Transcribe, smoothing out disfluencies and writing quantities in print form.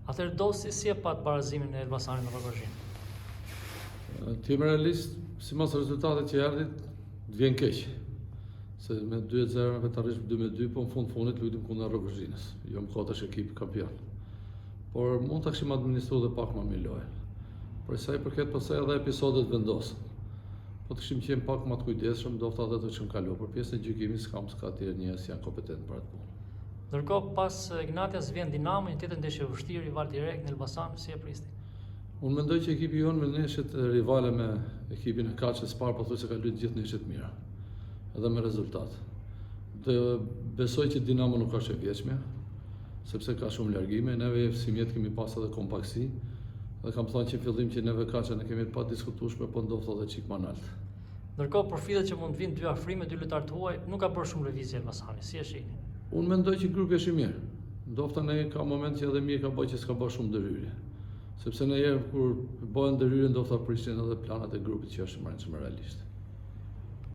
Atëherë Dosti si e patë barazimin e Elbasanit me Rrogozhinë? Të jem realist, simas rezultatit që erdhi, të vjen keq. Se me 2-0 me të arrish 2-2, po në fund fundit luajtëm kundër Rrogozhinës. Jo më kot është ekip kampion. Por mund ta kishim administruar edhe pak më mirë lojën. Për sa i përket pastaj edhe episodet vendosen. Po të kishim qenë pak më të kujdesshëm, ndofta edhe të kishim kaluar. Për pjesën e gjykimit s'kam s'ka tjerë njerëz që janë kompetent për atë punë. Ndërkohë pas Egnatias vjen Dinamo, një tjetër ndeshje e vështirë, rival direkt në Elbasan, si e prisni? Unë mendoj që ekipi jonë me ndeshjet rivale me ekipin e klasës parë pothuajse ka luajtur gjithë ndeshjet mira. Edhe me rezultat. Dhe besoj që Dinamo nuk është e vjetshmja, sepse ka shumë largime. Neve sivjet kemi pas edhe kompaktësi. Dhe kam thënë që në fillim që neve Kaçen e kemi të padiskutueshme, po ndofta edhe çik më nalt. Ndërkohë përflitet që mund të vinë dy afrime, dy lojtarë të huaj, nuk ka bërë shumë lëvizje Elbasani, si e shihni? Unë mendoj që grupi është i mirë. Ndofta ne ka moment që edhe mirë ka bërë që s'ka bërë shumë ndërhyrje. Sepse në herë kur bëhen ndërhyrje ndofta prishin edhe planet e grupit që është më rëndësishme realisht.